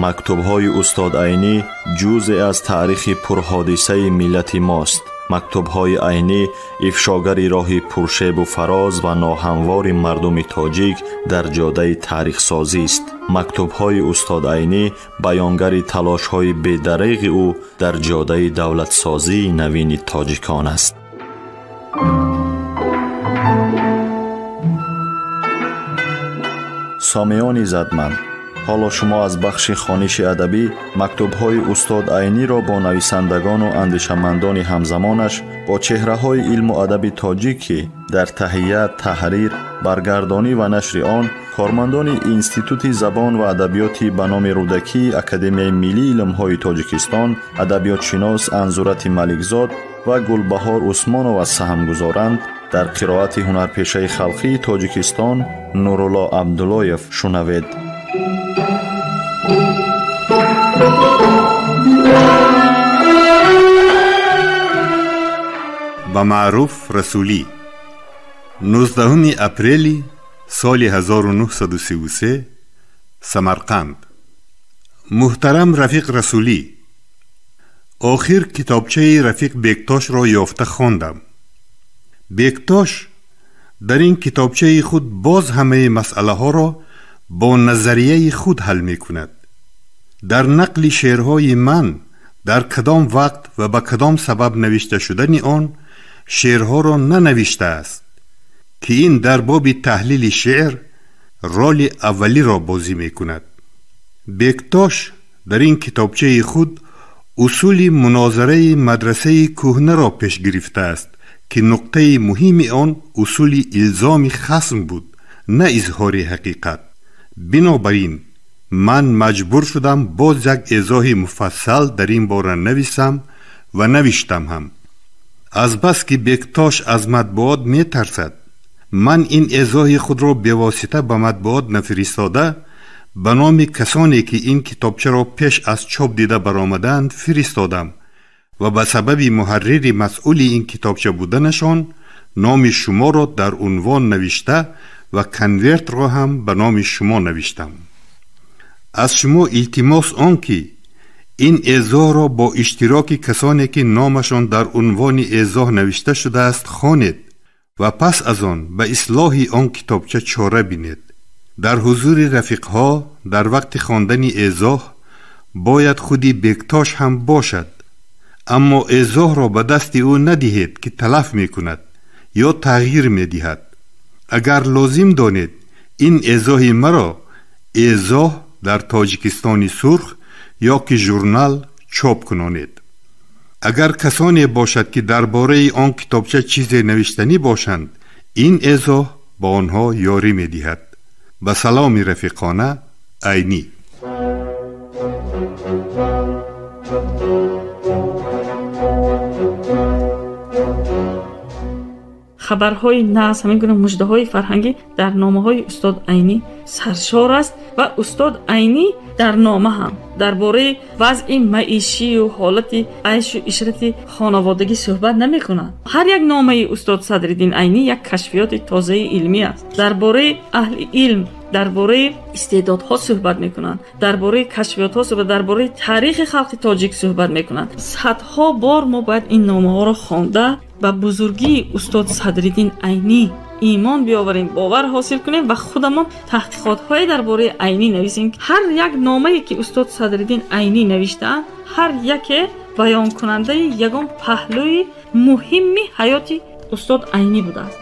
Мактубҳои устод Айнӣ ҷузъе аз таърихи пурҳодисаи миллати мост. Мактубҳои Айнӣ ифшогари роҳи пуршебу фароз ва ноҳамвори мардуми тоҷик дар ҷодаи таърихсозист. Мактубҳои устод Айнӣ баёнгари талошҳои бедареғи ӯ дар ҷодаи давлатсозии навини тоҷикон аст. Сомиёни задманд, ҳоло шумо аз бахши хониши адабӣ мактубҳои устод Айниро бо нависандагону андешамандони ҳамзамонаш, бо чеҳраҳои илму адаби тоҷик, ки дар таҳия, таҳрир, баргардонӣ ва нашри он кормандони Институти забон ва адабиёти ба номи Рӯдакии Академияи миллии илмҳои Тоҷикистон, адабиётшинос Анзурати Маликзод ва Гулбаҳор Усмонова саҳм гузоранд, дар қироати ҳунарпешаи халқии Тоҷикистон Нурулло Абдуллоев шунавед. Ба Маъруф Расулӣ. 19 апрели соли 1933, Самарқанд. Муҳтарам Рафиқ Расулӣ, охир китобчаи Рафиқ Бектошро ёфта хондам. Бектош дар ин китобчаи худ боз ҳамаи масъалаҳоро бо назарияи худ ҳал мекунад. Дар нақли шеърҳои ман дар кадом вақт ва ба кадом сабаб навишта шудани он шеърҳоро нанавиштааст, ки ин дар боби таҳлили шеър роли аввалиро бозӣ мекунад. Бектош дар ин китобчаи худ усули мунозараи мадрасаи кӯҳнаро пеш гирифтааст, ки нуқтаи муҳими он усули илзоми хасм буд, на изҳори ҳақиқат. Бинобар ин ман маҷбур шудам боз як эзоҳи муфассал дар ин бора нависам ва навиштам ҳам. Азбаски Бектош аз матбуот метарсад, ман ин эзоҳи худро бевосита ба матбуот нафиристода, ба номи касоне ки ин китобчаро пеш аз чоп дида баромадаанд фиристодам ва ба сабаби муҳаррири масъули ин китобча буданашон номи шуморо дар унвон навишта ва конвертро ҳам ба номи шумо навиштам. Аз шумо илтимос он ки ин эзоҳро бо иштироки касоне ки номашон дар унвони эзоҳ навишта шудааст хонед ва пас аз он ба ислоҳи он китобча чора бинед. Дар ҳузури рафиқҳо дар вақти хондани эзоҳ бояд худи Бектош ҳам бошад, аммо эзоҳро ба дасти ӯ надиҳед ки талаф мекунад ё тағйир медиҳад. Агар лозим донед, ин эзоҳи маро эзоҳ дар Тоҷикистони сурх ё ки журнал чоп кунонед. Агар касоне бошад ки дар бораи он китобча чизе навиштанӣ бошанд, ин эзоҳ ба онҳо ёрӣ медиҳад. Ба саломи рафиқона, Айнӣ. Хабарҳои нағз, ҳамин гуна муждаҳои фарҳангӣ дар номаҳои устод Айнӣ саршор аст ва устод Айнӣ дар нома ҳам дар бораи вазъи маишию ҳолати айшу ишрати хонаводагӣ суҳбат намекунад. Ҳар як номаи устод Садриддин Айнӣ як кашфиёти тозаи илмӣ аст. Дар бораи аҳли илм, дар бораи истеъдодҳо суҳбат мекунанд, дар бораи кашфиётҳо суҳбат, дар бораи таърихи халқи тоҷик суҳбат мекунанд. Садҳо бор мо бояд ин номаҳоро хонда ба бузургии устод Садриддин Айнӣ имон биёварем, бовар ҳосил кунем ва худамон таҳқиқотҳое дар бораи Айнӣ нависем. Ҳар як номае ки устод Садриддин Айнӣ навиштаанд, ҳар яке баёнкунандаи ягон паҳлӯи муҳимми ҳаёти устод Айнӣ будааст.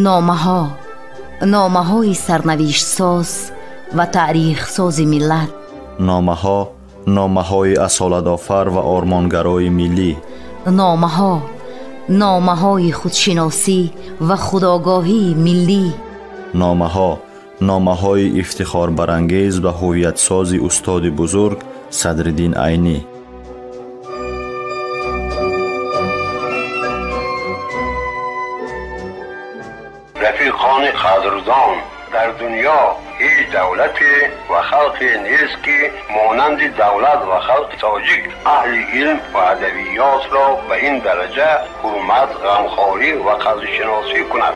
Номаҳо, номаҳои сарнавиштсоз ва таърихсози миллат. Номаҳо, номаҳои асолатофар ва ормонгарои миллӣ. Номаҳо, номаҳои худшиносӣ ва худогоҳии миллӣ. Номаҳо, номаҳои ифтихорбарангез ва ҳувиятсози устоди бузург Садриддин Айнӣ. Рафиқони қадрдон, дар дунё ҳеҷ давлате ва халқе нест ки монанди давлат ва халқи тоҷик аҳли илм ва адабиётро ба ин дараҷа ҳурмат, ғамхорӣ ва қадршиносӣ кунад.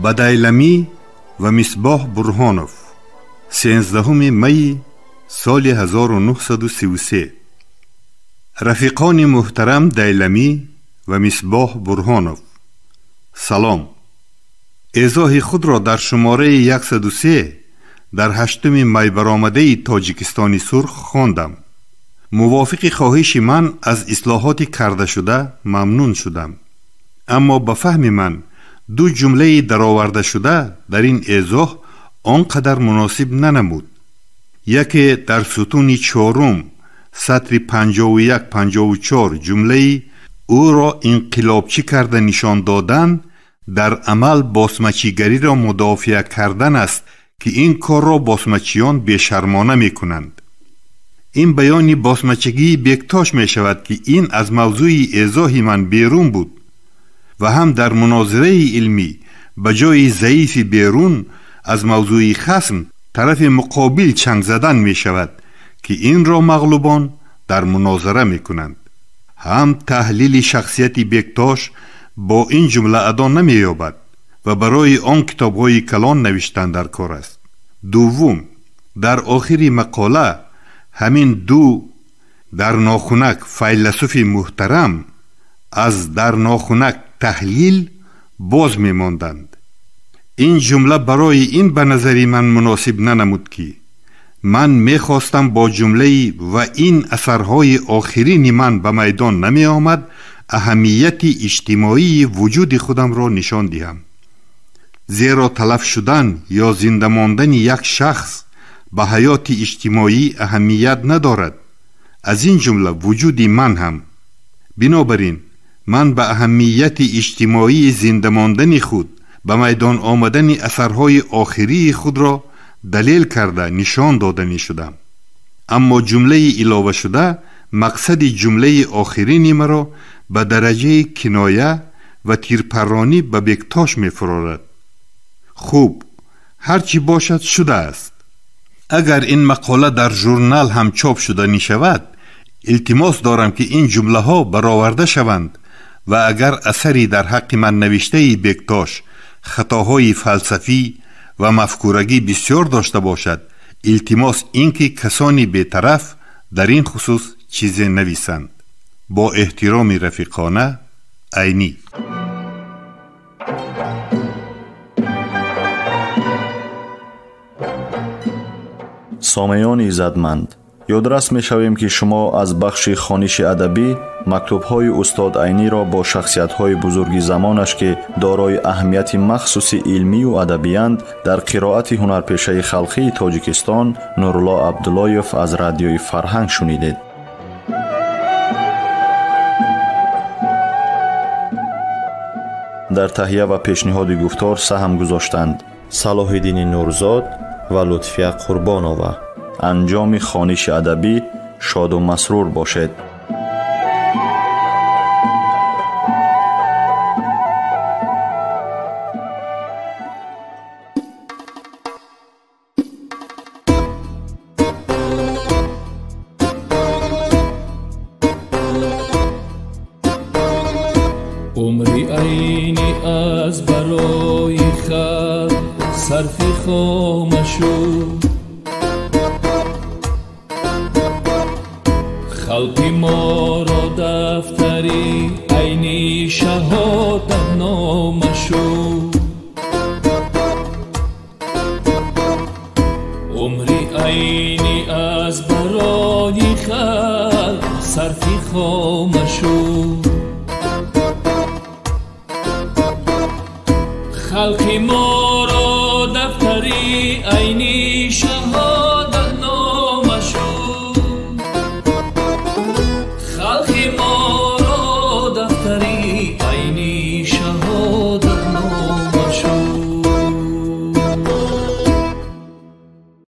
Ба Дайламӣ ва Мисбоҳ Бурҳонов, 13 майи соли 1933. Рафиқони муҳтарам Дайламӣ ва Мисбоҳ Бурҳонов, салом. Эзоҳи худро дар шумораи 103 дар 8 май баромадаи Тоҷикистони сурх хондам. Мувофиқи хоҳиши ман аз ислоҳоти кардашуда мамнун шудам. Аммо ба фаҳми ман ду ҷумлаи даровардашуда дар ин эзоҳ он қадар муносиб нанамуд. Яке дар сутуни чорум сатри 51-54 ҷумлаи ӯро инқилобчӣ карда нишон додан дар амал босмачигариро мудофиа кардан аст, ки ин корро босмачиён бешармона мекунанд. Ин баёни босмачигии Бектош мешавад, ки ин аз мавзӯи эзоҳи ман берун буд ва ҳам дар мунозираи илмӣ ба ҷои заифи берун аз мавзӯи хасм тарафи муқобил чанг задан мешавад, ки инро мағлубон дар мунозира мекунанд. Ҳам таҳлили шахсияти Бектош бо ин ҷумла адо намеёбад ва барои он китобҳои калон навиштан дар кор аст. Дуввум, дар охири мақола ҳамин ду дар нохунак файласуфи муҳтарам аз дар нохунак таҳлил боз мемонданд. Ин ҷумла барои ин ба назари ман муносиб нанамуд, ки ман мехостам бо ҷумлаи ва ин асарҳои охирини ман ба майдон намеомад аҳамияти иҷтимоии вуҷуди худамро нишон диҳам. Зеро талаф шудан ё зинда мондани як шахс ба ҳаёти иҷтимоӣ аҳамият надорад, аз ин ҷумла вуҷуди ман ҳам. Бинобар ин ман ба аҳамияти иҷтимоии зинда мондани худ ба майдон омадани асарҳои охирии худро далел карда нишон доданӣ шудам. Аммо ҷумлаи иловашуда мақсади ҷумлаи охирини маро ба дараҷаи киноя ва тирпарронӣ ба Бектош мефурорад. Хуб, ҳар чӣ бошад шудааст. Агар ин мақола дар журнал ҳам чоп шуданӣ шавад, илтимос дорам, ки ин ҷумлаҳо бароварда шаванд ва агар асари дар ҳаққи ман навиштаи Бектош хатоҳои фалсафӣ ва мафкурагӣ бисёр дошта бошад, илтимос ин ки касони бетараф дар ин хусус чизе нависанд. Бо эҳтироми рафиқона, Айнӣ. Сомеёни иззатманд, ёдрас мешавем, ки шумо аз бахши хониши адабӣ мактубҳои устод Айниро бо шахсиятҳои бузурги замонаш, ки дорои аҳамияти махсуси илмию адабиянд, дар қироати ҳунарпешаи халқии Тоҷикистон Нурулло Абдуллоев аз радиои Фарҳанг шунидед. Дар таҳия ва пешниҳоди гуфтор саҳм гузоштанд Салоҳиддини Нурзод ва Лутфия Қурбонова. Анҷоми хониши адабӣ шоду масрур бошед. Умри Айнӣ аз барои халқ сарфи хома шуд. Халқи моро дафтари Айнӣ шаҳодатнома шуд. Умри Айнӣ аз барои халқ сарфи хома шуд.